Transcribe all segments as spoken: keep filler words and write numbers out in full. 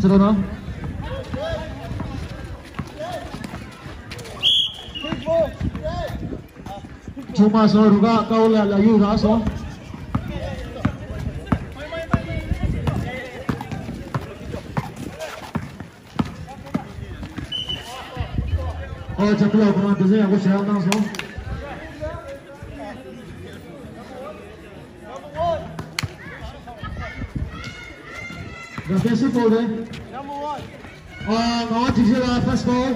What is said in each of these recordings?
ཟེར་རོགས་གནང་། ཆུང་མ་སོང་། རུ་ཁག་ཀ་བོ་ལ་ལ་ཡུག་རག་སོང་། ཨོ་ཇམ་པི་ལགས་ཁོ་རང་དེ་ཚོ་ཡག་པོ་ཞེ་དྲག་གནང་སོང་། ད་ཕེ་སི་ཕོལ་རེད། ཨ་ང་ཅིག་ཞིག་ལ་ཕེ་སི་ཕོལ།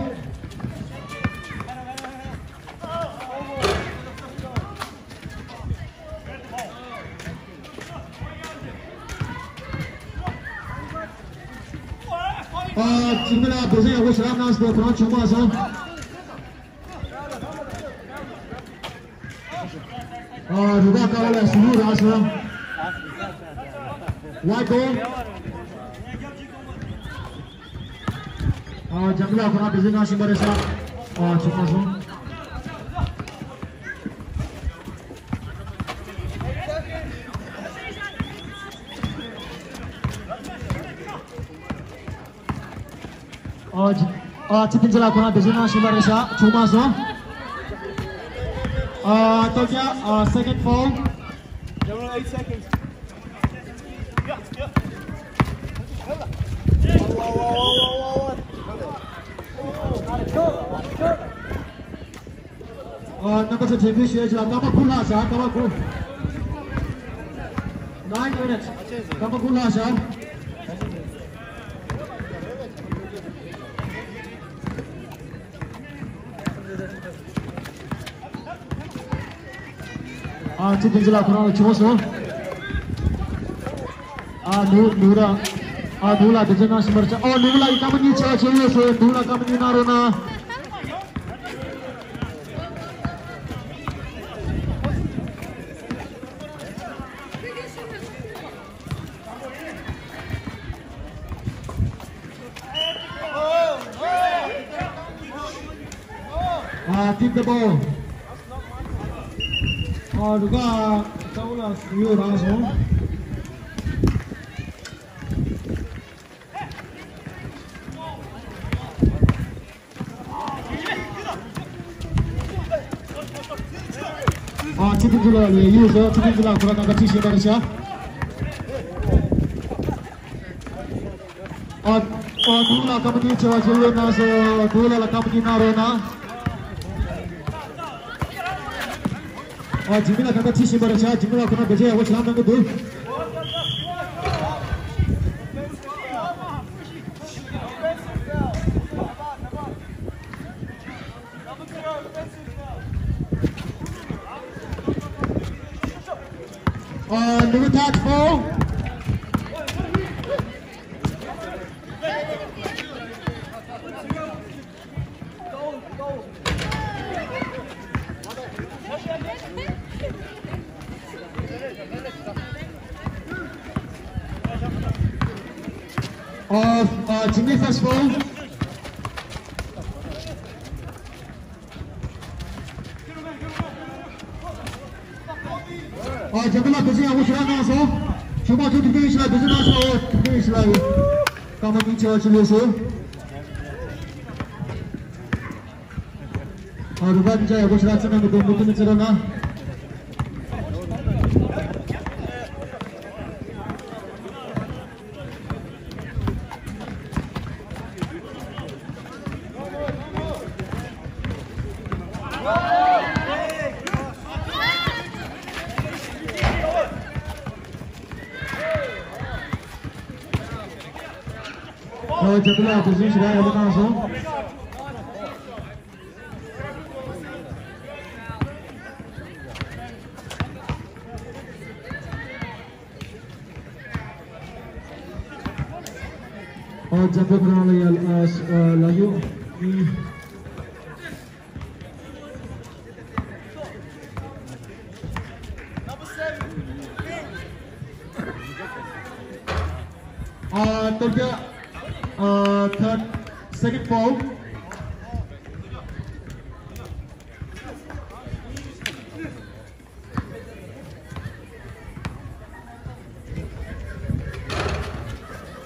ཨ་ཅིག་མི་ལ་བེ་ཟེ་ཡག་པོ་ཞེ་དྲག་གནང་སོང་། ཁོ་རང་ཆུང་མ་སོང་། ཨ་རུ་ཁག་ཀ་བོ་ལ་ཞུ་རུ་རག་སོང་། ཝའི་གོལ། ཨ་ཇམ་པི་ལགས་ཁོ་རང་བེ་ཟེ་གནང་བཞིན་པ་རེད་ཤག་ཨ་ཆུང་མ་སོང་། ཨ་ཅི་ཨ་ཅི་ཕིན་ཅི་ལགས་ཁོ་རང་བེ་ཟེ་གནང་བཞིན་པ་རེད་ཤག་ཆུང་མ་སོང་། ཨ་ཏོ་ཀྱ་ཨ་second foul. Eight seconds. ཨ་རྣམ་པ་ཚོ་དྲན་སྐུལ་ཞུ་ཡ་ཆེད་ལ་སྐར་མ་དགུ་ལྷག་བཞག་སྐར་མ་དགུ། Nine minutes. སྐར་མ་དགུ་ལྷག་བཞག་ཨ་ཅི་ཕིན་ཅི་ལགས་ཁོ་རང་ལ་བྱུང་སོང་། ཨ་ནུ་ནུ་ར། ཨ་ནུ་ལ་དེ་ཚོ་གནང་བཞིན་པར་བྱ། ཨོ་ནུ་ལ་ཡི་སྐར་མ་གཉིས་ཆེ་བ་བྱེད་ཡོད་སོང་། ནུ་ལ་སྐར་མ་གཉིས་གནང་རོགས་གནང་། ཨ་ཏི་ཏི་པོ། ཨ་རུ་ཁག་ཀ་བོ་ལ་ཡོད་རང་སོང་། ཨ་ཆི་ཏི་ཏི་ལ་ཡོད་སོང་། ཆི་ཏི་ཏི་ལ་ཁོ་རང་ག་འདྲ་ཅིག་བཤད་པ་རེད་ཤག་ཨ་ཨ་ནུ་ལ་སྐར་མ་གཉིས་ཆེ་བ་ཞིག་ཡོད་ན་སོ། ནུ་ལ་ལ་སྐར་མ་གཉིས་གནང་རོགས་གནང་། ཨ་ཇི་མི་ལ་ག་འདྲ་ཅིག་བཤད་པ་རེད་ཤག་ཇི་མི་ལ་ཁོ་རང་བེད་སྤྱོད་ཡག་པོ་ཞིག་གནང་གི་འདུག་ཨ་ནུ་ཐག་པོ། ཨ་ཨ་ཇི་མི་ཕར་སི་ཕོལ། ཨ་རྒྱ་མི་ལ་བེད་སྤྱོད་ཡག་པོ་ཞེ་དྲག་གནང་སོང་། ཞུ་མ་ཐུབ་དུས་དཔེ་ཞིག་ལ་བེད་སྤྱོད་གནང་སོང་། ཨོ་དེ་དཔེ་ཞིག་ལ་ཡོད། སྐར་མ་གཉིས་ཆེ་བ་ཅིག་ལོས་སོང་། ཨ་རུ་ཁག་མི་ཆ་ཡག་པོ་ཞེ་དྲག་རྩེ་གནང་གི་འདུག་མུ་མཐུད་ནས་རྩེ་རོགས་གནང་། ཨོ་རྒྱ་མི་ལ་བེད་སྤྱོད་ཞེ་དྲག་ཡག་པོ་གནང་སོང་། ཨོ་རྒྱ་མི་ཁོ་རང་ལ་ཡ་ཨ་ལ་ཡོད། ཨ་ཏོ་རྒྱ་ཨ་third second foul།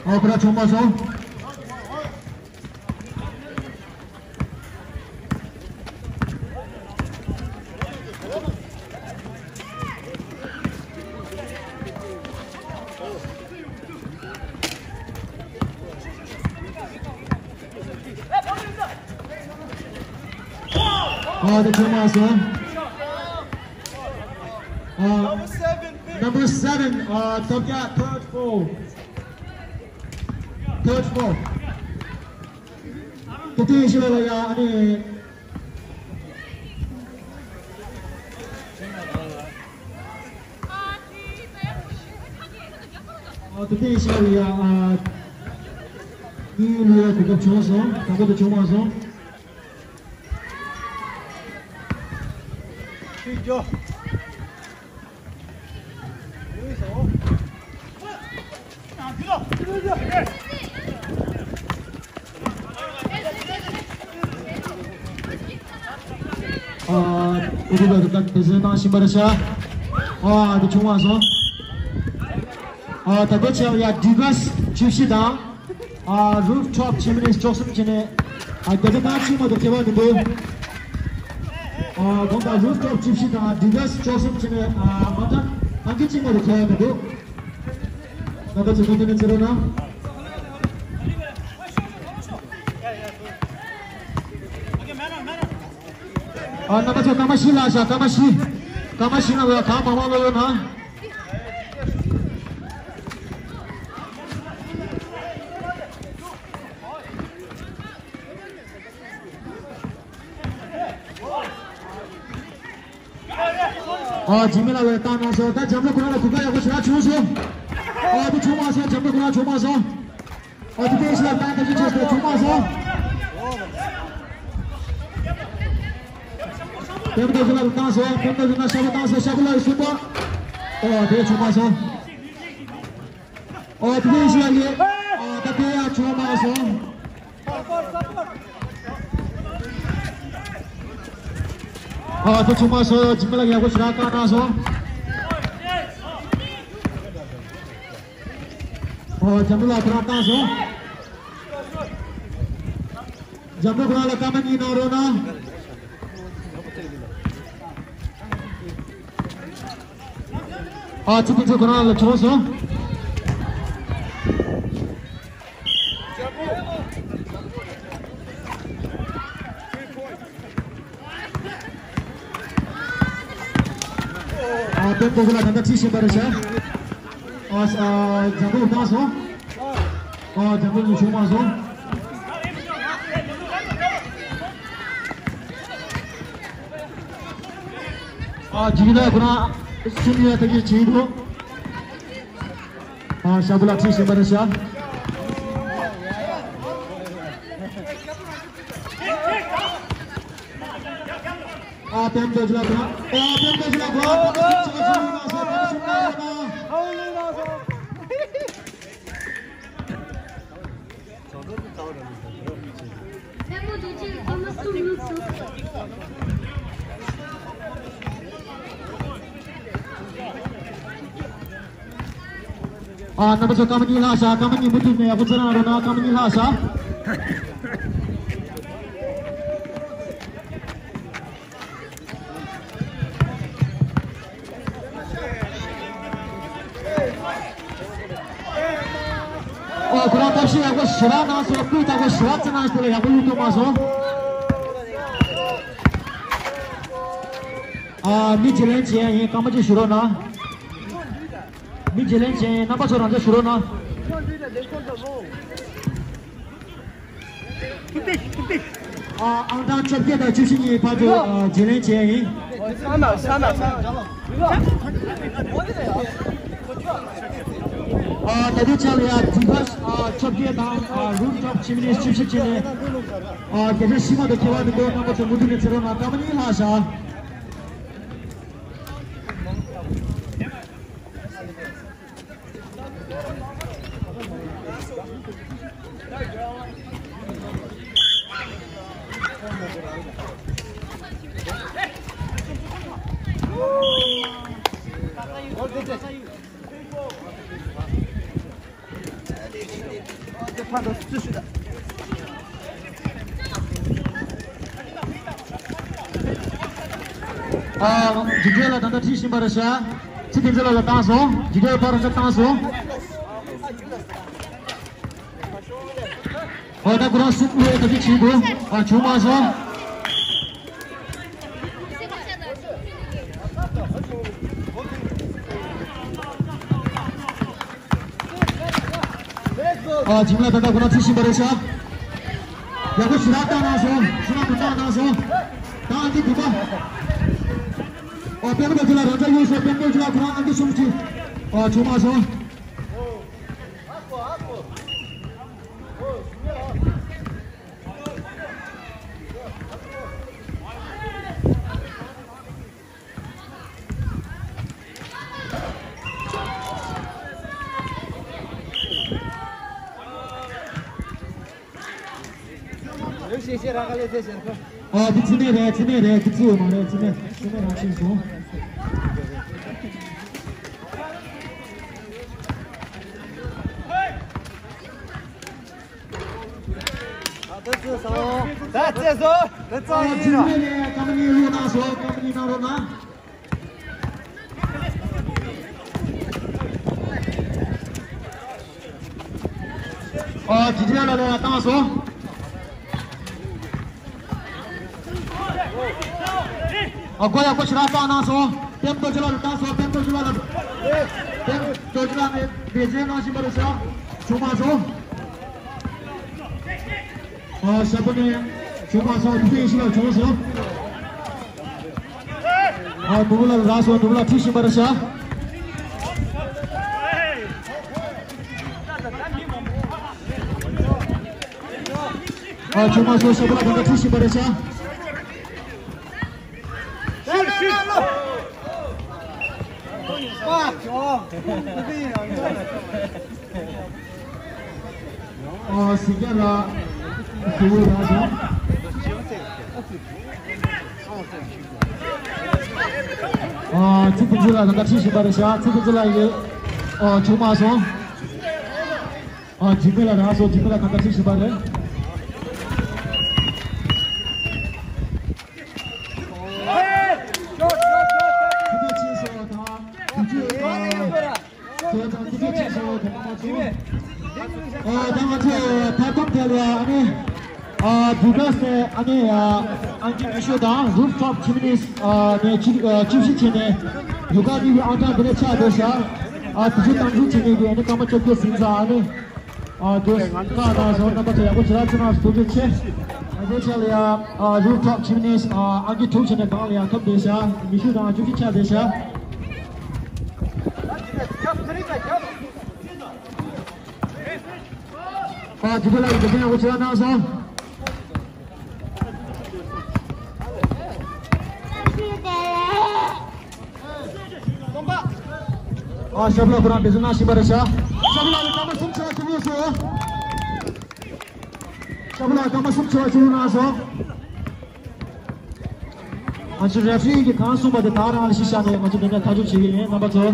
ཨ་ཁོ་རང་ཆུང་མ་སོང་། ཨ་ད་ཆོག་མ་སོང་། ཨ། Number seven, ཨ་ཐོབ་རྒྱལ། Third foul. Third foul. ད་དེ་ཤི་ལ་ལ་ཡ་ཨ་ནི། ཨ་ད་དེ་ཤི་ལ་ལ་ཡ་ཨ་ནི་ལ་ཡ་གོ་སྐབས་བྱུང་སོང་། དང་པོ་དེ་བྱུང་མ་སོང་། ཁྱོད་འགྱོ། ཨ། ཨུ་ཐུག་ལ་ད་དེ་ཚོའི་ནང་ཤི་འབར་ཤ། ཨ་དེ་ཆུང་བ་སོང་། ཨ་ད་ལྟ་ཆེ་བ་ཡ་ཌི་ག་སི་བཅུ་བཞི་དང་། ཨ་རུབ་ཊོབ་ཆེན་མོ་ནས་བཅུ་གསུམ་བྱས་ནས། ཨ་རྒྱ་ཆ་ཐང་ཆེན་མོ་དང་ཁྱད་པར་མི་འདུག་ཨ་དགོངས་དག་རུབ་ཊོབ་བཅུ་བཞི་དང་ཌི་ག་སི་བཅུ་གསུམ་བྱས་ནས། ཨ་མ་ཐང་ཐང་གི་ཆེན་མོ་དང་ཁྱད་པར་མི་འདུག་རྣམ་པ་ཚོ་ཐུགས་མཐུན་ནས་བརྩི་རོགས་གནང་། ཨ་རྣམ་པ་ཚོ་སྐར་མ་བཞི་ལྷག་བཞག་སྐར་མ་བཞི། སྐར་མ་བཞི་ནང་ལ་གང་མང་མང་ལོ་ཡོད་ན། ཨ་འཇིགས་མེད་ལགས་ལ་བཏང་གནང་སོང་། ད་འཇམ་དབྱངས་ཁོ་རང་ལ་གོ་སྐབས་ཡག་པོ་ཞེ་དྲག་བྱུང་སོང་། ཨ་དེ་བྱུང་མ་སོང་། འཇམ་དབྱངས་ཁོ་རང་བྱུང་མ་སོང་། ཨ་དེ་དེ་ཞིག་ལ་བཏང་ད་ཅི་བྱས་སོང་། བྱུང་མ་སོང་། དེ་མ་ཐག་ཞིག་ལ་བཏང་སོང་། དེ་མ་ཐག་ཞིག་ན་ཤ་བོ་བཏང་སོང་། ཤ་བོ་ལ་ཡི་གསུམ་པ། ཨོ་དེ་བྱུང་མ་སོང་། ཨོ་དེ་དེ་ཞིག་ལ་ཡི། ཨོ་ད་དེ་ཡང་བྱུང་མ་སོང་། ཨ་ད་ཆུང་མ་སོ་འཇིགས་མེད་ལགས་ཡག་པོ་ཞེ་དྲག་བཀག་གནང་སོང་། ཨོ་འཇམ་དབྱངས་ལགས་ཁོ་རང་བཏང་སོང་། འཇམ་དབྱངས་ཁོ་རང་ལ་སྐར་མ་གཉིས་གནང་རོགས་གནང་། ཨ་ཚེ་བརྟན་ཚེ་ཁོ་རང་ལ་བྱུང་སོང་། ཨ་དེ་ཕྲུ་གུ་ལ་ད་ལྟ་ཁྲིད་བཞིན་པ་རེད་ཤག་ཨ་ཨ་འཇམ་དབྱངས་བཏང་སོང་། ཨ་འཇམ་དབྱངས་ནས་བྱུང་མ་སོང་། ཨ་འཇིགས་མེད་ལགས་ཁོ་རང་སུན་ཡ་ཐག་གིས་བྱིན་འདུག་ཨ་ཤ་བོ་ལ་ཁྲིད་བཞིན་པ་རེད་ཤག་ཨ་པེམ་རྡོ་རྗེ་ལགས་ཁོ་རང་། ཨ་པེམ་རྡོ་རྗེ་ལགས་ཁོ་རང་། ཨ་རྣམ་པ་ཚོ་སྐར་མ་གཉིས་ལྷག་བཞག་སྐར་མ་གཉིས་མུ་མཐུད་ནས་ཡག་པོ་ཚོར་རང་རོགས་གནང་། སྐར་མ་གཉིས་ལྷག་བཞག་ཨོ་ཁོ་རང་ཐབས་ཤེས་ཡག་པོ་ཞེ་དྲག་གནང་སོང་། སྤུས་དག་པོ་ཞེ་དྲག་བརྩི་གནང་ཞིག་ལ་ཡག་པོ་བླུགས་ཐུབ་མ་སོང་། ཨ་མི་བརྗེ་ལེན་བྱེད་ཡ་ཡིན། སྐར་མ་གཅིག་ཞུ་རོགས་གནང་། མི་བརྗེ་ལེན་བྱེད་ཡ་ཡིན། རྣམ་པ་ཚོ་རང་ཚོ་ཞུ་རོགས་གནང་། ཨང་གྲངས་བཅོ་བརྒྱད་དང་བཅུ་བཞི་གཉིས་བར་དུ་བརྗེ་ལེན་བྱས་ཡིན། ད་དུང་ཆ་ལ་ཡ་དུས་བབ་བཅོ་བརྒྱད་དང་རུབ་ཊོབ་ཆེན་མོ་ནས་བཅུ་བཞི་བྱས་ནས་བརྒྱ་ཆ་བཞི་མ་གཏོགས་ཁྱད་པར་མི་འདུག་རྣམ་པ་ཚོ་མུ་མཐུད་ནས་བརྩི་རོགས་གནང་། སྐར་མ་གཉིས་ལྷག་བཞག་ཨ། འཇིགས་བྲལ་ལགས་ད་ལྟ་ཁྲིད་བཞིན་པ་རེད་ཤག་ཚེ་བརྟན་ཚེ་ལགས་ལ་བཏང་སོང་། འཇིགས་བྲལ་ཕར་རང་ཚུར་བཏང་སོང་། ཨོ་ད་ཁོ་རང་གསུམ་པོའི་ཐབས་ཤེས་བྱེད་དགོས། ཨ་བྱུང་མ་སོང་། འཇིམ་ལ་ད་ལྟ་ཁོ་ན་ཁྲིད་བཞིན་པ་རེད་ཤག་ཡག་པོ་ཞེ་དྲག་བཏང་གནང་སོང་། ཞེ་དྲག་མི་བཏང་གནང་སོང་། ད་ཨང་ཀི་དགུ་པ། ཨོ་དཔལ་མོ་རྡོ་རྗེ་ལགས་རང་འཇགས་ཡོད་སོང་། དཔལ་མོ་རྡོ་རྗེ་ལགས་ཁོ་རང་ཨང་ཀི་གསུམ་ཅིག་ཨོ་བྱུང་མ་སོང་། ཨ་དེ་ཚེ་མེད་རེད། ཚེ་མེད་རེད། དེ་ཚེ་ཡོད་མ་རེད། ཚེ་མེད་ཚེ་མེད་རང་ཕྱིན་སོང་། ད་ཚེ་སོང་། ད་ཚེ་སོང་། ད་ཚེ་ཡིན་རོགས། ཚེ་མེད་རེད། ཀམ་པ་ནི་ལོ་ན་སོང་། ཀམ་པ་ནི་ན་རོ་ན། ཨ་ཇི་ཇི་ལ་ལ་བཏང་སོང་། ཨ་གོ་ཡག་པོ་ཞེ་དྲག་བཏང་གནང་སོང་། དཔལ་མོ་རྡོ་རྗེ་ལ་ལ་བཏང་སོང་། དཔལ་མོ་རྡོ་རྗེ་ལ་ལ། དཔལ་མོ་རྡོ་རྗེ་ལ་ནས་འབད་བརྩོན་གནང་བཞིན་པ་རེད་ཤག་བྱུང་མ་སོང་། ཨ་ཞབས་པ་ནས་བྱུང་མ་སོང་། དེ་ཡིན་ཞིག་ལ་བྱུང་སོང་། ཨ་ནུབ་ལ་རག་སོང་། ནུབ་ལ་ཁྲིད་བཞིན་པ་རེད་ཤག་ཨ་བྱུང་མ་སོང་། ཞབས་པ་ལ་གང་ལྟར་ཁྲིད་བཞིན་པ་རེད་ཤག་ཨ་སི་ཀ་ལ་ཞུ་བ་རག་སོང་། ཨ་ཚེ་བརྟན་ཚེ་ལ་གང་ལྟར་ཁྲིད་བཞིན་པ་རེད་ཤག་ཚེ་བརྟན་ཚེ་ལ་ཡི་ཨ་བྱུང་མ་སོང་། ཨ་འཇིགས་མེད་ལ་རག་སོང་། འཇིགས་མེད་ལ་གང་ལྟར་ཁྲིད་བཞིན་པ་རེད། ཁྱི་ཕོ་ཆེ་སོང་དང་། ཁྱི་ཕོ་ཆེ་སོང་དང་། ཨ་ད་ང་ཚོ་ཕར་ཁུམ་དེ་ལ་ཨ་ནི་ཨ་བྷི་ཀ་སི་ནས་ཨ་ནི་ཨང་ཀི་ཉི་ཤུ་དང་རུབ་ཊོབ་ཆི་མི་ནིས་ནས་བཅུ་བཞི་བྱས་ནས་ཡུ་ག་ནི་གི་ཨང་གྲངས་དེ་ལས་ཆགས་འདུག་ཤག་ཨ་དེ་ཚོ་དང་འཛིན་བྱེད་མཁན་གྱི་ཨ་ནི་སྐར་མ་བཅོ་བརྒྱད་ཟིན་ཙང་ཨ་ནི། ཨ་དེ་བཀའ་གནང་སོང་། རྣམ་པ་ཚོ་ཡག་པོ་ཞེ་དྲག་བྱུང་། ཐུགས་རྗེ་ཆེ། ང་ཚོའི་ཆ་ལ་ཡ་ཨ་རུབ་ཊོབ་ཆི་མི་ནིས་ཨ་ཨང་ཀི་དྲུག་བྱས་ནས་སྒང་ལ་ཡ་ཐོབ་བསྡད་ཤག་ཉི་ཤུ་དང་བཅུ་བཞི་ཆགས་བསྡད་ཤག་ཨ་དེ་ཚོ་ལ་ཡི་དེ་ཚོ་ཡག་པོ་ཞེ་དྲག་གནང་སོང་། ཨ་ཞབས་ལགས་ཁོ་རང་འབད་བརྩོན་གནང་བཞིན་པ་རེད་ཤག་ཞབས་ལགས་ལ་སྐར་མ་གསུམ་ཆགས་བྱུང་ཡོད་སོང་། ཞབས་ལགས་སྐར་མ་གསུམ་ཆགས་བྱུང་གནང་སོང་། ང་ཚོ་རེ་ཕི་རི་གིས་གང་གསུངས་པ་དེ་དག་རང་ལ་གཞི་བཞག་ནས་ང་ཚོ་འདི་ནས་ཐག་གཅོད་བྱེད་ཀྱི་ཡིན། རྣམ་པ་ཚོ།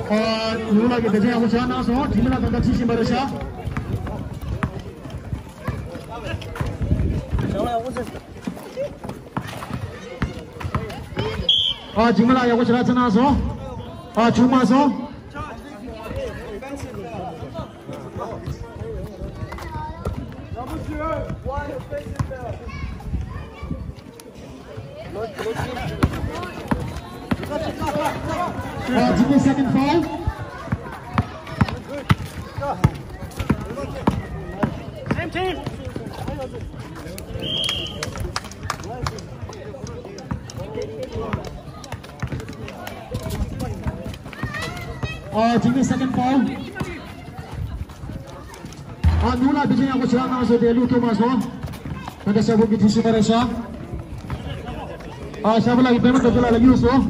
ཨ་ལུང་ལགས་ཀྱིས་བདེ་ཆེན་ཡག་པོ་ཞིག་གནང་སོང་། འཇིགས་མེད་ལགས་ད་ལྟ་ཁྲིད་བཞིན་པ་རེད་ཤག་ཨ་འཇིགས་མེད་ལགས་ཡག་པོ་ཞེ་དྲག་ཁྲིད་གནང་སོང་། ཨ་བྱུང་མ་སོང་། Uh, give me second foul. Same team. Uh, give me second foul. ཨ་ནུ་ལ་བདེ་ཆེན་ཡག་པོ་ཞེ་དྲག་གནང་སོང་། དེ་ལུག་ཐུབ་མ་སོང་། ད་ལྟ་ཤ་བོ་གི་དུས་ཤི་མ་རེད་ཤག་ཨ་ཤ་བོ་ལགས་ཀྱི་པད་མ་འགྲོ་རྒྱུ་ལ་ལ་གཡུག་སོང་།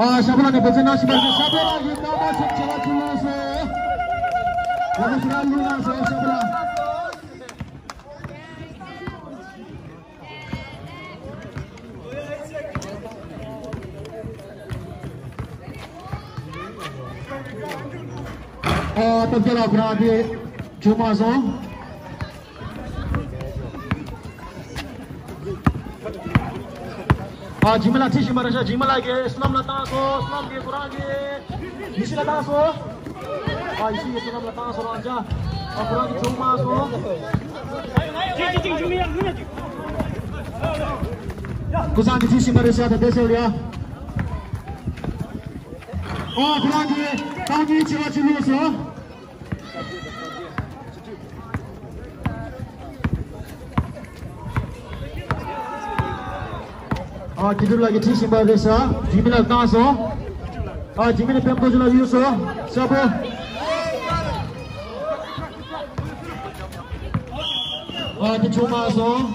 ཨ་ཤ་བོ་ལགས་ནས་བདེ་ཆེན་གནང་ཤི་མ་རེད་ཤག་ཤ་བོ་ལགས་ཀྱི་རྣམ་པ་ཚོ་བྱེད་པ་ཚུལ་ལུགས་སོང་། ཡག་པོ་ཞེ་དྲག་ལུག་གནང་སོང་ཤ་བོ་ལགས། ཨ་སྟོབས་རྒྱལ་ལགས་ཁོ་རང་དེ་བྱུང་མ་སོང་། ཨ་འཇིགས་མེད་ལགས་ཁྲིད་བཞིན་པ་རེད་ཤག་འཇིགས་མེད་ལགས་ཀྱིས་བསོད་ནམས་ལ་བཏང་སོང་། བསོད་ནམས་ཀྱིས་ཁོ་རང་གི་ཡེ་ཤེས་ལ་བཏང་སོང་། ཨ་ཡེ་ཤེས་ཀྱིས་བསོད་ནམས་ལ་བཏང་སོང་། རང་ཅག་ཨ་ཁོ་རང་གི་བྱུང་མ་སོང་། ཀུན་བཟང་གིས་ཁྲིད་བཞིན་པ་རེད་ཤག་ད་ལྟའི་ཆར་ལ་ཡ། ཨོ་ཁོ་རང་གིས་རྐང་གཉིས་ཆེ་བ་ཅིག་བླུགས་སོང་། ཨ་དེ་དུས་ལ་གི་ཁྲིད་བཞིན་པ་རེད་ཤག་འཇིགས་མེད་ལ་བཏང་སོང་། ཨ་འཇིགས་མེད་ནས་པད་མ་རྡོ་རྗེ་ལ་གཡུགས་སོང་། ཤ་པོ། ཨ་དེ་ཆུང་མ་སོང་།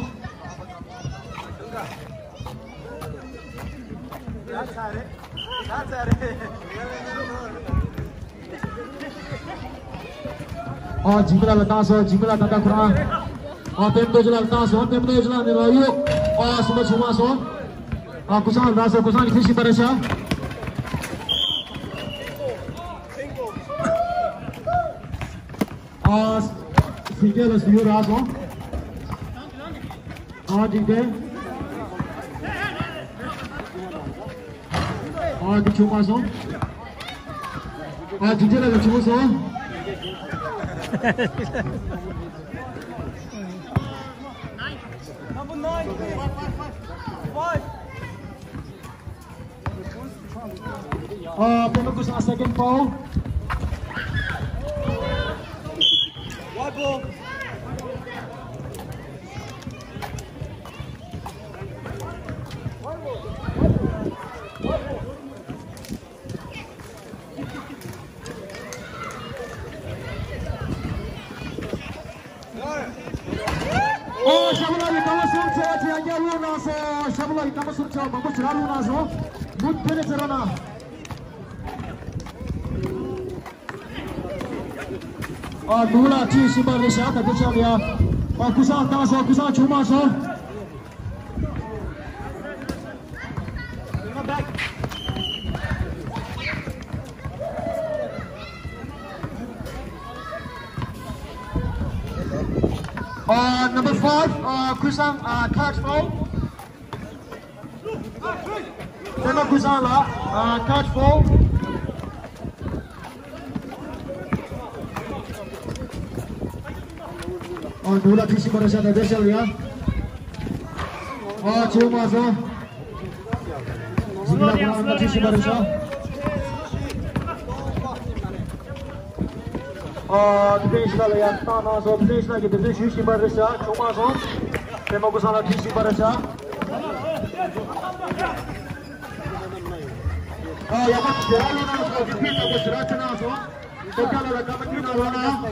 ཨ་འཇིགས་མེད་ལ་བཏང་སོང་། འཇིགས་མེད་ལ་ད་ལྟ་ཁོ་རང་། ཨ་པད་མ་རྡོ་རྗེ་ལ་བཏང་སོང་། པད་མ་རྡོ་རྗེ་ལ་ནི་ལ་གཡུགས། ཨ་སུམ་པ་ཆུང་མ་སོང་། ཨ་ཀུ་སང་རག་སོང་། ཀུ་སང་གིས་ཁྲིད་བཞིན་པ་རེད་ཤག་ཨ་སེང་གེ་ལ་སུ་ཡོད་རག་སོང་། ཨ་འཇིག་རྟེན། ཨ་འདི་ཆུང་མ་སོང་། ཨ་འཇིག་རྟེན་ལ་ཆུང་སོང་། ཨ་པད་མ་ཀུ་སང་second foul། ཨོ་ཤ་བོ་ལགས་ཀྱིས་སྐར་མ་གསུམ་ཆེ་བ་ཅིག་ཡང་བསྐྱར་བླུགས་གནང་སོང་། ཤ་བོ་ལགས་ཀྱིས་སྐར་མ་གསུམ་ཆེ་བ་མང་པོ་ཞེ་དྲག་བླུགས་གནང་སོང་། མུ་མཐུད་ནས་བྱེད་རོགས་གནང་། ཨ་ནུ་ལགས་ཁྲིད་བཞིན་པ་རེད་ཤག་ད་ལྟའི་ཆར་ལ་ཡ། ཨ་ཀུ་སང་བཏང་སོང་། ཀུ་སང་ཆུང་མ་སོང་། Uh, number five, uh, Kusang, uh, catch foul. Tema Kusang la, uh, catch foul. ཨ་ནུ་ལགས་ཁྲིད་བཞིན་པ་རེད་ཤག་ད་ལྟའི་ཆར་ལ་ཡ། ཨ་ཆུང་མ་སོང་། འཇིགས་མེད་ལགས་ཁོ་རང་ཁྲིད་བཞིན་པ་རེད་ཤག་ཨ་དེ་ཕན་ཞིག་ལ་ཡ་བཏང་གནང་སོང་། དེ་ཕན་ཞིག་ལགས་ཀྱིས་འབད་བརྩོན་ཞུ་བཞིན་པ་རེད་ཤག་ཆུང་མ་སོང་། པད་མ་ཀུ་སང་ལགས་ཁྲིད་བཞིན་པ་རེད་ཤག་ཨ་ཡག་པོ་ཞེ་དྲག་བླུགས་གནང་སོང་། དེ་ཕན་ཡག་པོ་ཞེ་དྲག་ཁྲིད་གནང་སོང་། སྟོབས་རྒྱལ་ལགས་ལ་སྐར་མ་གཉིས་གནང་རོགས་གནང་།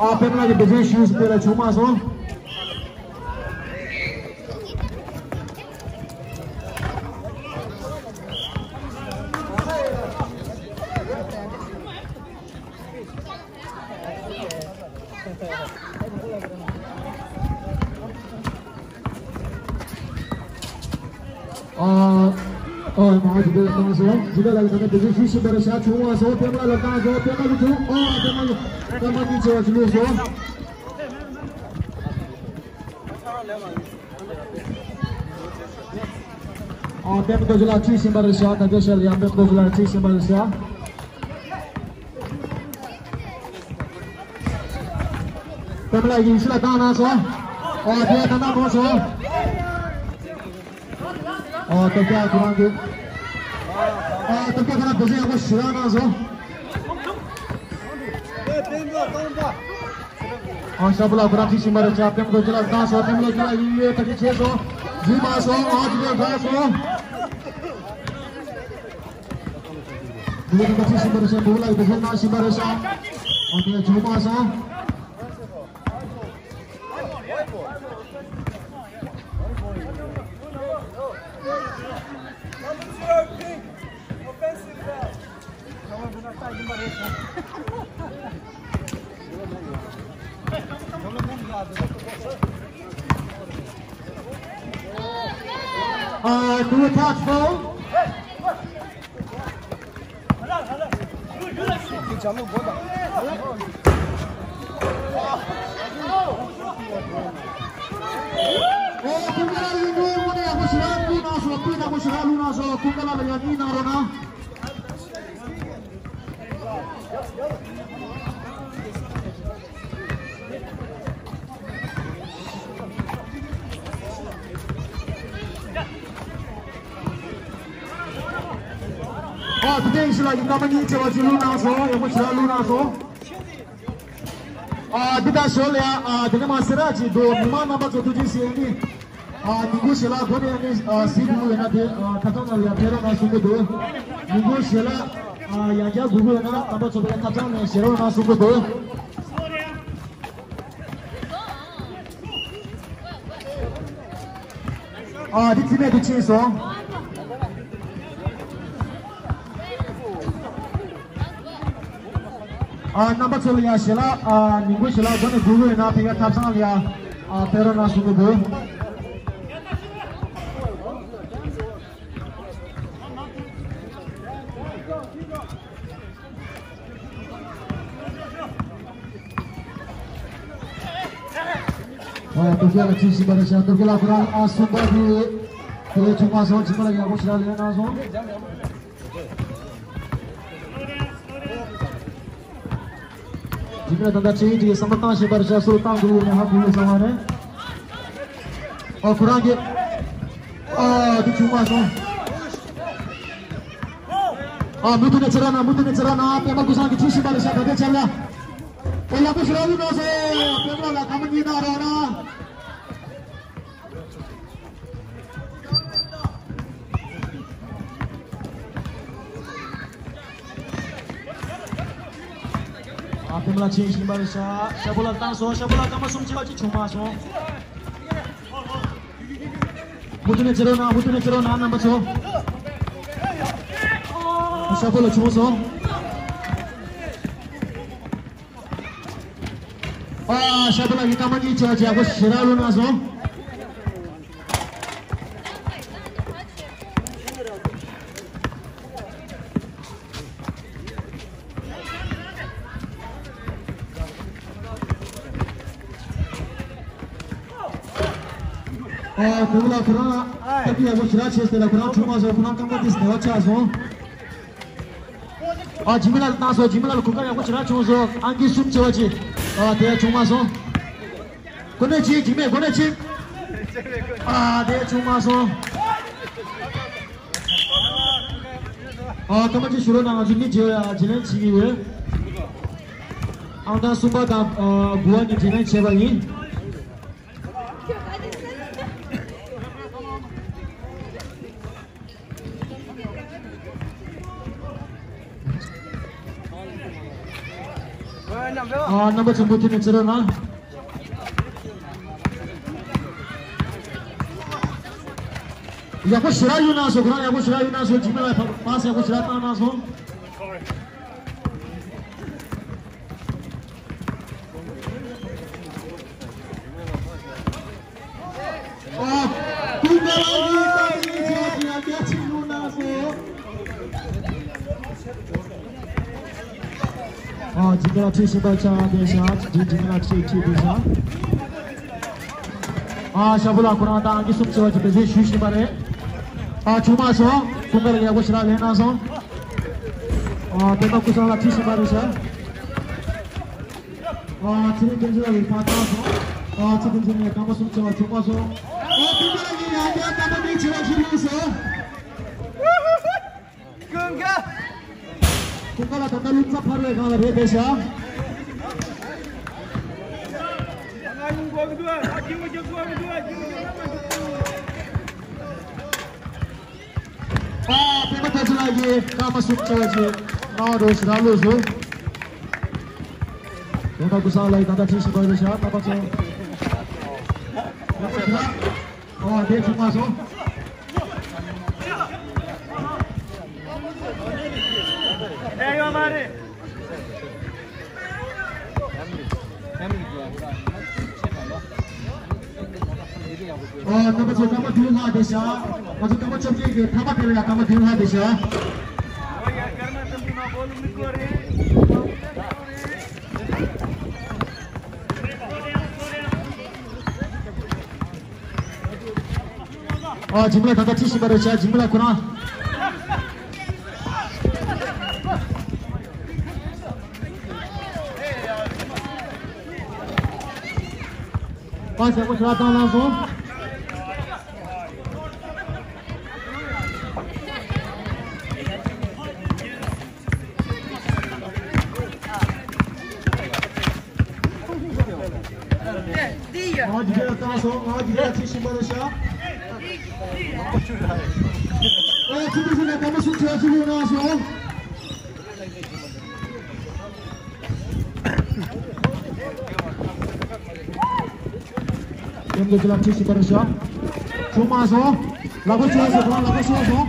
ཨ་པད་མ་ལགས་ཀྱིས་འབད་བརྩོན་ཞུས་པ་ལ་བྱུང་མ་སོང་། ཨ། ཨ་མ་འཇིགས་མེད་ལ་བཏང་སོང་། འཇིགས་མེད་ལགས་ཀྱིས་ད་ལྟ་འབད་བརྩོན་ཞུ་བཞིན་པ་རེད་ཤག་ཆུང་བ་སོང་། པད་མ་ལ་བཏང་སོང་། པད་མ་གིས་བྱུང་། ཨ་པད་མ་གིས་པད་མ་གཉིས་བྱས་པ་ཞིག་བླུགས་སོང་། ཨ་པད་མ་རྡོ་རྗེ་ལགས་ཁྲིད་བཞིན་པ་རེད་ཤག་ད་ལྟའི་ཆར་ལ་ཡང་པད་མ་རྡོ་རྗེ་ལགས་ཁྲིད་བཞིན་པ་རེད་ཤག་པད་མ་ལགས་ཀྱིས་ཡིན་ཤེས་ལ་བཏང་གནང་སོང་། ཨོ་དེ་ད་ནང་གོང་སོང་། ཨོ་སྟོབས་རྒྱལ་ཁོ་རང་གིས། ཨོ་སྟོབས་རྒྱལ་ཁོ་རང་འབད་བརྩོན་ཡག་པོ་ཞེ་དྲག་གནང་སོང་། ཨོ་ཤ་བོ་ལགས་ཁོ་རང་ཁྲིད་བཞིན་པ་རེད་ཤག་པད་མ་རྡོ་རྗེ་ལགས་བཏང་སོང་། པད་མ་རྡོ་རྗེ་ལགས་ཡིན་ཡོད་ཐག་གཅོད་བྱས་སོང་། འཇིགས་མ་སོང་། ཨོ་དེ་འདྲ་བཏང་སོང་། ནུ་བོ་ལགས་ཁྲིད་བཞིན་པ་རེད་ཤག་ནུ་བོ་ལགས་འབད་བརྩོན་གནང་བཞིན་པ་རེད་ཤག་ཨོ་དེ་འཇིགས་མ་སོང་། ཨ་ནུ་བོ་ཐག་ཆོད། ཨོ་ཀུན་དགའ་ལགས་ཡིན་དུས་དངོས་གནས་ཡག་པོ་ཞེ་དྲག་བླུགས་གནང་སོང་། སྐུད་ཡག་པོ་ཞེ་དྲག་བླུགས་གནང་སོང་། ཀུན་དགའ་ལགས་ལ་ཡང་གཉིས་གནང་རོགས་གནང་། ཐེངས་ཤིག་ལ་ཡི་སྐར་མ་གཉིས་བྱས་པ་ཅིག་བླུགས་གནང་སོང་། ཡག་པོ་ཞེ་དྲག་བླུགས་གནང་སོང་། ཨ་འདི་ལྟར་ཞོར་ལ་ཡང་ཨ་དེ་ནས་མ་སེ་ར་ཅིག་འདུག་མི་མང་རྣམ་པ་ཚོ་ཐུགས་རྗེ་ཆེ། ཨ་ནི་ཨ་ཉིན་གུང་ཞལ་ལག་སྒོ་ནས་ཨ་ནི་ཨ་གཟིགས་དགོས་ཡོད་ན་དེ་ཨ་ཐབ་ཚང་ནང་ལ་ཡང་ཕེབས་རོགས་གནང་གསུང་གི་འདུག་ཉིན་གུང་ཞལ་ལག་ཨ་ཡང་བསྐྱར་དགོས་ཀྱི་ཡོད་ན་རྣམ་པ་ཚོ་ཕེབས་ཐབ་ཚང་ནས་བཞེས་རོགས་གནང་གསུང་གི་འདུག་ཨ་འདི་རྩིས་མེད་དུ་ཕྱིན་སོང་། ཨ་རྣམ་པ་ཚོ་ལ་ཡང་ཞལ་ལག་ཨ་ཉིན་གུང་ཞལ་ལག་སྒོ་ནས་དགོས་ཀྱི་ཡོད་ན་ཕ་གིའི་ཐབ་ཚང་ལ་ཡང་ཨ་ཕེབས་རོགས་གནང་གསུང་གི་འདུག་ཨ་ཏོ་ཀེ་ལ་ཁྲིད་བཞིན་པ་རེད་ཤག་ཏོ་ཀེ་ལ་ཁོ་རང་ཨ་གསུམ་པ་དེ་དེ་ལས་བྱུང་མ་སོང་། ཇི་མ་ལ་ཡག་པོ་ཞེ་དྲག་ལས་གནང་སོང་། ཇི་མ་ལ་ད་ལྟ་ཆེ་ཡིན་དེ་བསམ་བློ་བཏང་བཞིན་པ་རེད་ཤག་སུ་བཏང་དགོས་ཡོད་མེད་ཧ་གོ་ཡོད་བསམ་པ་རེད། ཨ་ཁོ་རང་གི་ཨ་དེ་བྱུང་མ་སོང་། ཨ་མུ་མཐུད་ནས་ཚེ་ར་ན་མུ་མཐུད་ནས་ཚེ་ར་ན་པད་མ་ཀུན་བཟང་གིས་ཁྲིད་བཞིན་པ་རེད་ཤག་ད་ལྟའི་ཆར་ལ། ཨོ་ཡག་པོ་ཞེ་དྲག་བླུགས་གནང་སོང་། པད་མ་ལ་སྐར་མ་གཉིས་གནང་རོགས་གནང་། ཨ་པད་མ་ལ་ཆེན་བཞིན་པ་རེད་ཤག་ཤ་བོ་ལ་བཏང་སོང་། ཤ་བོ་ལ་སྐར་མ་གསུམ་བྱས་པ་ཅིག་བྱུང་མ་སོང་། མུ་མཐུད་ནས་བྱེད་རོགས་གནང་། མུ་མཐུད་ནས་བྱེད་རོགས་གནང་རྣམ་པ་ཚོ། ཤ་བོ་ལ་བྱུང་སོང་། ཨ་ཤ་བོ་ལ་ཡི་སྐར་མ་གཉིས་བྱས་པ་ཅིག་ཡག་པོ་ཞེ་དྲག་བླུགས་གནང་སོང་། ཨ་གུང་ལ་ཁོ་རང་ལྟ་གི་ཡག་པོ་ཞེ་དྲག་བྱས་ཟེར་ལ་ཁོ་རང་བྱུང་མ་སོང་། ཁོ་རང་རྐང་པ་དེ་ཟེར་བ་ཆགས་སོང་། ཨ་ཇི་མི་ལ་ལྟ་སོང་། ཇི་མི་ལ་གུང་ཁ་ཡག་པོ་ཞེ་དྲག་བྱུང་སོང་། ཨང་ཀི་གསུམ་བྱས་པ་ཅིག་ཨ་དེ་ཡང་བྱུང་མ་སོང་། གོ་གནས་ཅིག་ཇི་མི་གོ་གནས་ཅིག་ཨ་དེ་ཡང་བྱུང་མ་སོང་། ཨ་སྐར་མ་གཅིག་ཞུ་རོགས་གནང་། ང་ཚོ་མི་བརྗེ་བ་ཡ་བརྗེ་ལེན་བྱེད་ཀྱི་ཡོད། ཨང་གྲངས་གསུམ་པ་དང་ཨ་དགུ་པ་གཉིས་བརྗེ་ལེན་བྱས་པ་ཡིན། ཨ་རྣམ་པ་ཚོ་མུ་མཐུད་ནས་བརྩི་རོགས་གནང་། ཡག་པོ་ཞེ་དྲག་གཡུག་གནང་སོང་། ཁོ་རང་ཡག་པོ་ཞེ་དྲག་གཡུག་གནང་སོང་། ཇི་མི་ལ་ཕ་པཱ་སི་ཡག་པོ་ཞེ་དྲག་བཏང་གནང་སོང་། ཨ་ཀུན་དགའ་ལགས་ཀྱིས་ཏང་ཡིག་ཆ་ཞིག་ཡང་བསྐྱར་ཕྱིར་བླུགས་གནང་སོང་། ཨ་ཇི་ག་ཁྲིད་བཞིན་པ་ཆགས་བསྡད་ཤག་ཇི་ཇི་ག་ཁྲིད་ཁྲིད་བསྡད་ཤག་ཨ་ཤ་བོ་ལགས་ཁོ་རང་ད་ཨང་ཀི་གསུམ་བྱས་པ་ཅིག་འབད་བརྩོན་ཞུ་བཞིན་པ་རེད། ཨ་བྱུང་མ་སོང་། ཀུན་དགའ་ལགས་ཡག་པོ་ཞེ་དྲག་ལེན་གནང་སོང་། ཨ་པད་མ་ཀུན་བཟང་ལགས་ཁྲིད་བཞིན་པ་རེད་ཤག་ཨ་ཚེ་རིང་བསྟན་འཛིན་ལགས་ལ་ཕར་བཏང་སོང་། ཨ་ཚེ་བསྟན་འཛིན་ནས་སྐར་མ་གསུམ་བྱས་པ་བྱུང་མ་སོང་། ཨ་ཀུན་དགའ་ལགས་ཀྱིས་ཡང་བསྐྱར་སྐར་མ་གཉིས་བྱས་པ་ཞིག་བླུགས་སོང་། ཀུན་དགའ། ཀུན་དགའ་ལགས་ད་ལྟ་རླུང་རྟ་འཕར་བའི་སྒང་ལ་རེད་བསྡད་ཤག་ཨ་པད་མ་བསྟན་འཛིན་ལགས་ཀྱིས་སྐར་མ་གསུམ་བྱས་པ་ཅིག་གནང་བ་རོགས་ཞེ་དྲག་བླུགས་སོང་། དོན་དག་ཀུན་བཟང་ལགས་ད་ལྟ་ཁྲིད་བཞིན་པ་རེད་ཤག་རྣམ་པ་ཚོ། ཨོ་དེ་བྱུང་མ་སོང་། ཨེ་ཡོད་མ་རེད། ཨོ་རྣམ་པ་ཚོ་སྐར་མ་བདུན་ལྷག་བསྡད་ཤག་ང་ཚོ་སྐར་མ་བཅོ་བརྒྱད་ཀྱི་ཐ་མ་དེ་ལ་ཡང་སྐར་མ་བདུན་ལྷག་བསྡད་ཤག་ཨ་ཇི་མི་ལ་ད་ལྟ་ཁྲིད་བཞིན་པ་རེད་ཤག་ཇི་མི་ལ་ཁོ་རང་པཱ་སི་ཡག་པོ་ཞེ་དྲག་བཏང་གནང་སོང་། ང་འཇིགས་ལ་བཏང་སོང་། ང་འཇིགས་ལ་ཁྲིད་བཞིན་པ་རེད་ཤག་ཨོ་ཁྱི་དུས་ཚོད་ནས་སྐར་མ་སུམ་ཅུ་ལ་ཚུར་ལོག་གནང་སོང་། ཁྱེད་ཚོ་ལ་ཁྲིད་བཞིན་པ་རེད་ཤག་བྱུང་མ་སོང་། ལག་པ་ཤོར་སོང་། ཁོ་རང་ལག་པ་ཤོར་སོང་།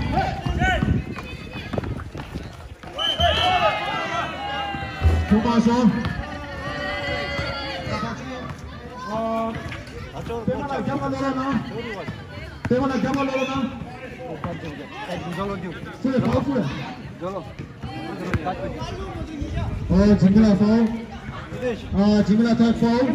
བྱུང་མ་སོང་། པད་མ་ལགས་རྒྱབ་ལ་ལོག་རོགས་གནང་། པད་མ་ལགས་རྒྱབ་ལ་ལོག་རོགས་གནང་། ཚུར་ལ་བག་ཚུར། ཨོ་འཇིགས་མེད་ལགས་ཕའོལ། ཨ་འཇིགས་མེད་ལགས་ཐག་ཕའོལ།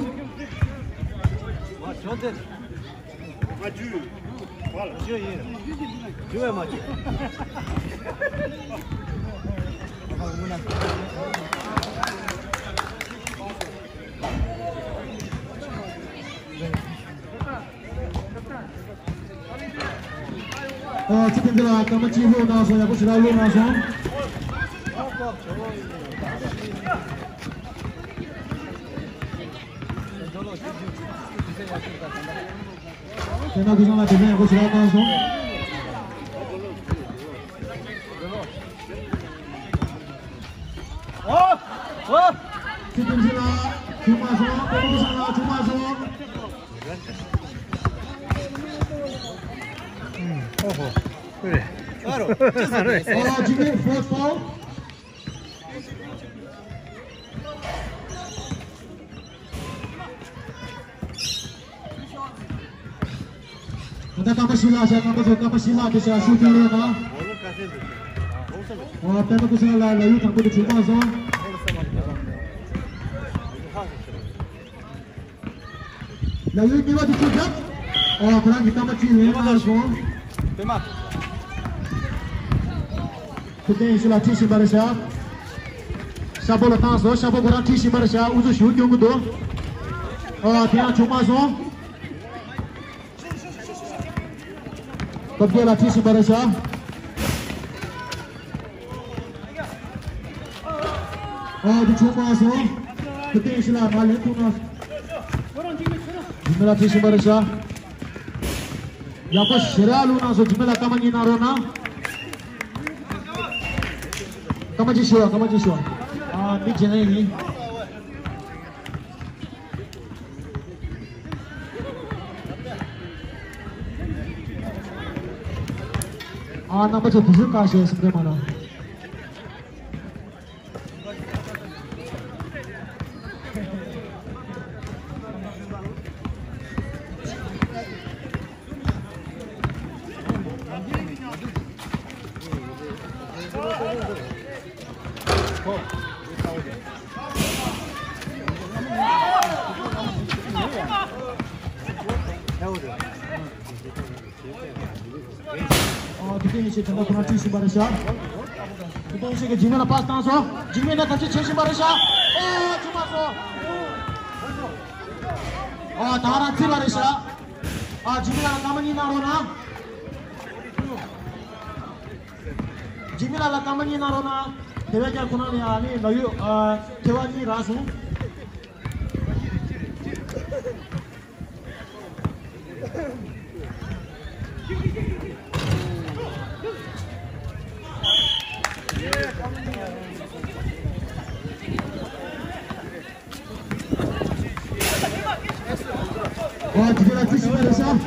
ཨོ་ཚེ་བརྟན་ལགས་སྐར་མ་གཅིག་བླུགས་གནང་སོང་། ཡག་པོ་ཞེ་དྲག་བླུགས་གནང་སོང་། དེ་ན་ཀུ་ཤང་ལགས་དེ་ནས་ཡག་པོ་ཞེ་དྲག་གནང་སོང་། ཨོ། ཨོ། ཚེ་བརྟན་ལགས་བྱུང་མ་སོང་། པད་མ་ཀུ་ཤང་ལགས་བྱུང་མ་སོང་། ཨོ་ཧོ། ཨོ་ཅི་ཟེར་རེད། ཨོ་འཇིགས་མེད་ཕོར་ཕོར། ད་ལྟ་སྐར་མ་བཞི་ལྷག་བཞག་རྣམ་པ་ཚོ་སྐར་མ་བཞི་ལྷག་དེ་བཞག་ཤུགས་རྐྱེན་ལས་ན། ཨོ་པད་མ་ཀུ་ཤང་ལགས་ལག་གཡུག་དང་པོ་དེ་བྱུང་མ་སོང་། ལག་གཡུག་གཉིས་པ་དེ་ཚུར་བརྒྱབ། ཨོ་ཁོ་རང་གི་རྐང་པ་གཅིག་ལེན་གནང་སོང་། པད་མ། ཁུ་ཏན་ཡེ་ཤེས་ལགས་ཁྲིད་བཞིན་པ་རེད་ཤག་ཤ་པོ་ལ་བཏང་སོང་། ཤ་པོ་ཁོ་རང་ཁྲིད་བཞིན་པ་རེད་ཤག་ཨུ་ཚུགས་ཞེ་པོ་སྐྱོན་གྱི་འདུག་ཨོ་དེ་ཡང་བྱུང་མ་སོང་། སྟོབས་རྒྱལ་ལགས་ཁྲིད་བཞིན་པ་རེད་ཤག་ཨོ་དེ་བྱུང་མ་སོང་། ཁུ་ཏན་ཡེ་ཤེས་ལགས་མར་ལེན་ཐུབ་ན། འཇིགས་མེད་ལགས་ཁྲིད་བཞིན་པ་རེད་ཤག་ཡག་པོ་ཞེ་དྲག་བླུགས་གནང་སོང་། འཇིགས་མེད་ལགས་སྐར་མ་གཉིས་གནང་རོགས་གནང་། སྐར་མ་གཅིག་ཞུ་བ། སྐར་མ་གཅིག་ཞུ་བ། ཨ་མི་རྗེས་ལེན་ཡིན། ཨ་རྣམ་པ་ཚོ་དུས་ཚོད་བཀག་བཞག་སེམས་ཁྲལ་མ་གནང་། ཨོ་དེ་ཡིན་ཞེས་དེ་འདྲ་ཁོ་རང་ཁྲིད་བཞིན་པ་རེད་ཤག་དེ་ཡིན་ཞེས་ཀྱི་འཇིགས་མེད་ལ་པཱས་བཏང་སོང་། འཇིགས་མེད་ནས་ཐབས་ཤེས་བྱེད་བཞིན་པ་རེད་ཤག་ཨོ་བྱུང་མ་སོང་། ཨོ་ད་རང་རྩིས་པ་རེད་ཤག་ཨ་འཇིགས་མེད་ལ་སྐར་མ་གཉིས་གནང་རོགས་གནང་། འཇིགས་མེད་ལ་ལ་སྐར་མ་གཉིས་གནང་རོགས་གནང་། དེ་བས་ཀྱང་ཁོ་རང་ལ་ཡང་ཨ་ནི་ལག་གཡུག་ཨ་ཐེ་བ་གཉིས་རག་སོང་། ཨོ་དེ་ལ་ཅི་ཞིག་རེད་ཤག་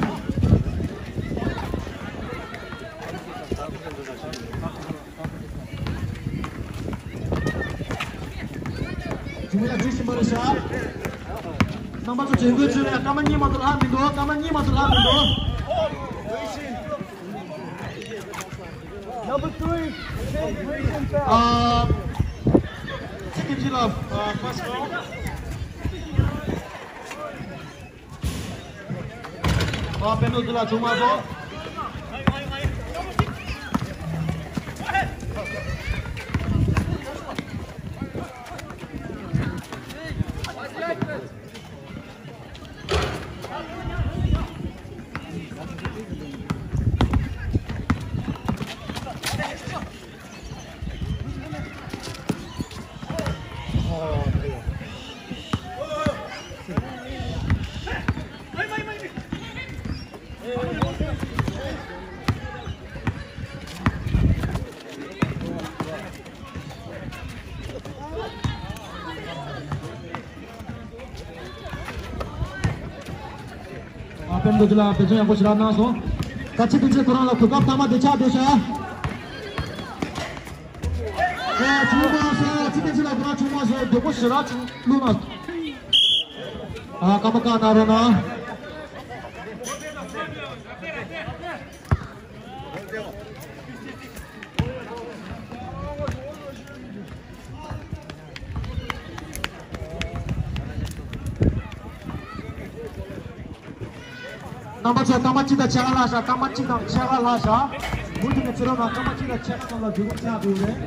ཇི་མ་ཡ་ཇི་ཞིག་མ་རེད་ཤག་རྣམ་པ་ཚོ་དྲན་སྐུལ་བྱོས་ཡ། སྐར་མ་གཉིས་མ་གཏོགས་ལྷག་མི་འདུག་སྐར་མ་གཉིས་མ་གཏོགས་ལྷག་མི་འདུག Number three, take three and foul. ཨ་ཚེ་བརྟན་ལགས། ཨ་first foul. ཨ་པད་མ་དུ་ལ་བྱུང་མ་སོང་། འདི་ལ་བེད་སྤྱོད་ཡག་པོ་ཞེ་དྲག་གནང་སོང་། ད་ཅི་ཕན་ཆད་ཁོ་རང་ལ་གོ་སྐབས་མཐའ་མ་དེ་ཆགས་བསྡད་ཤག་ཨ་བྱུང་མ་སོང་། ཅི་ཕན་ཆད་ལ་ཁོ་རང་བྱུང་མ་སོང་། མགྱོགས་པོ་ཞེ་དྲག་བྱུང་བླུགས་ན། ཨ་སྐར་མ་བཀག་གནང་རོགས་གནང་། རྣམ་པ་ཚོ་སྐར་མ་གཅིག་དང་ཕྱེད་ཀ་ལྷག་ཤག་སྐར་མ་གཅིག་དང་ཕྱེད་ཀ་ལྷག་ཤག་མུ་མཐུད་ནས་བྱེད་རོགས་གནང་། སྐར་མ་གཅིག་དང་ཕྱེད་ཀ་ཙམ་ལ་མཇུག་སྒོམ་ཆགས་འདུག་རེད།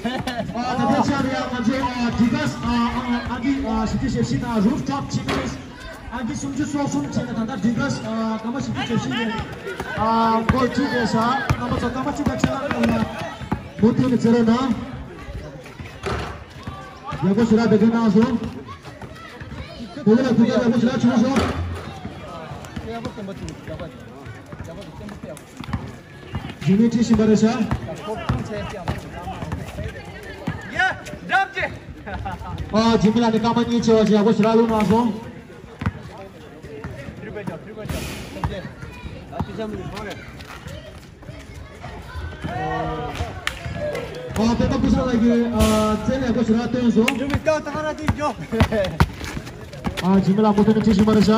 ཨ་ད་ལྟའི་ཆར་ཡང་ང་ཚོ་ཨ་ཌི་གྷ་སི་ཨ་ཨ་ཨ་ཀི་ཨ་བཞི་བཅུ་ཞེ་བཞི་དང་རུབ་ཊོབ་ཆི་མིས་ཨ་ཀི་སུམ་ཅུ་སོ་གསུམ་བྱས་ནས་ད་ལྟ་ཌི་གྷ་སི་ཨ་སྐར་མ་བཞི་བཅུ་ཞེ་བཞི་ནས་ཨ་གོལ་བྱས་བསྡད་ཤག་རྣམ་པ་ཚོ་སྐར་མ་གཅིག་དང་ཕྱེད་ཀ་ཙམ་ལ་མུ་མཐུད་ནས་བྱེད་རོགས་གནང་། ཡག་པོ་ཞེ་དྲག་བེད་སྤྱོད་གནང་སོང་། བོད་ལ་ཕུལ་ཡག་ཡག་པོ་ཞེ་དྲག་བྱུང་སོང་། རྗེས་མའི་ཁྲིད་བཞིན་པ་རེད་ཤག་ཨ་རྗེས་མ་ལ་ནི་སྐར་མ་གཉིས་བྱས་པ་ཞིག་ཡག་པོ་ཞེ་དྲག་བླུགས་གནང་སོང་། ཨ་པད་མ་ཀུན་བཟང་ལགས་ཀྱིས་ཨ་རྩལ་ཡག་པོ་ཞེ་དྲག་སྟོན་སོང་། ཨ་འཇིགས་མེད་ལགས་མུ་མཐུད་ནས་ཁྲིད་བཞིན་པ་རེད་ཤག་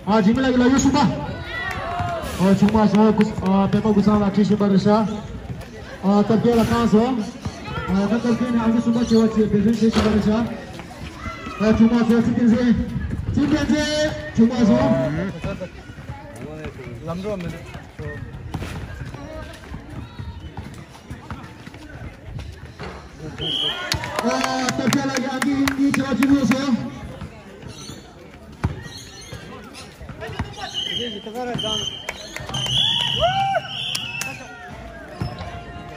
ཨ་འཇིགས་མེད་ལགས་ཀྱིས་ལག་གཡོག་གསུམ་པ། ཨ་བྱུང་མ་སོང་། ཀུ་ཨ་པད་མ་ཀུན་བཟང་ལགས་ཁྲིད་བཞིན་པ་རེད་ཤག་ཨ་སྟབས་བདེ་ལ་བཏང་སོང་། ཨ་ད་སྟབས་བདེ་ནས་ཨང་ཀི་གསུམ་པ་བྱེད་པ་བཅས་འབད་བརྩོན་བྱེད་བཞིན་པ་རེད་ཤག་ཨ་བྱུང་མ་སོང་། ཚེ་བརྟན་འཛིན། ཚེ་བརྟན་འཛིན་བྱུང་མ་སོང་། ལམ་འགྲོ་མི་འདུག་ཨ་སྟབས་བདེ་ལ་ཡང་གི་གཉིས་བྱེད་པ་གཅིག་ལོས་སོ།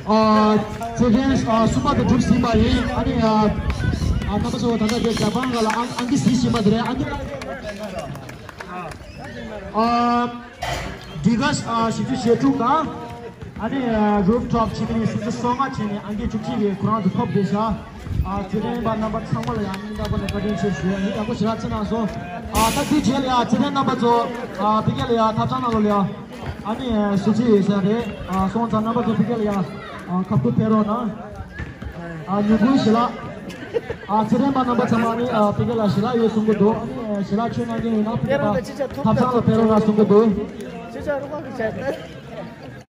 ཨ་ཚེ་བརྟན་ཨ་གསུམ་པ་དེ་གྲུབ་ཟིན་པ་ཡིན། ཨ་ནི་ཨ་ཨ་རྣམ་པ་ཚོ་ད་ལྟ་དེ་ཇ་པན་ལ་ཨང་ཨང་ཀི་གཟིགས་བཞིན་པ་དེ་རེད། ཨ་ནི་ཨ་ཌི་གྷ་སི་ཨ་བཞི་བཅུ་ཞེ་དྲུག་དང་། ཨ་ནི་ཨ་རུབ་ཊོབ་ཆི་མིས་སུམ་ཅུ་སོ་ལྔ་བྱས་ནས་ཨང་ཀི་བཅུ་གཅིག་གིས་ཁོ་རང་ཚོ་ཐོབ་བསྡད་ཤག་ཨ་ཚེ་རིང་པ་རྣམ་པ་ཚང་མ་ལ་ཡང་སྙིང་ཐག་པ་ནས་བཀའ་དྲིན་ཆེ་ཞུ་ཡ་ཡིན། ཡག་པོ་ཞེ་དྲག་བྱས་གནང་སོང་། ཨ་ད་དེ་རྗེས་ལ་ཡ་ཚེ་རིང་རྣམ་པ་ཚོ་ཨ་ཕ་གི་ལ་ཡ་ཐབ་ཚང་ནང་ལོགས་ལ་ཡ་ཨ་ནི་ཨ་སུ་ཅི་ཡོད་ས་རེད། ཨ་སོང་ཙང་རྣམ་པ་ཚོ་ཕ་གི་ལ་ཡ་ཨ་ཁ་ཐུག་ཕེབས་རོགས་གནང་། ཨ་ཉིན་གུང་ཞལ་ལག་ཨ་ཚེ་རིང་པ་རྣམ་པ་ཚང་མ་ནི་ཨ་ཕ་གི་ལ་ཞལ་ལག་ཡོད་གསུང་གི་འདུག་ཨ་ནི་ཞལ་ལག་མཆོད་གནང་མཁན་ཡོད་ན་ཕ་གི་ལ་ཐབ་ཚང་ལ་ཕེབས་རོགས་གནང་གསུང་གི་འདུག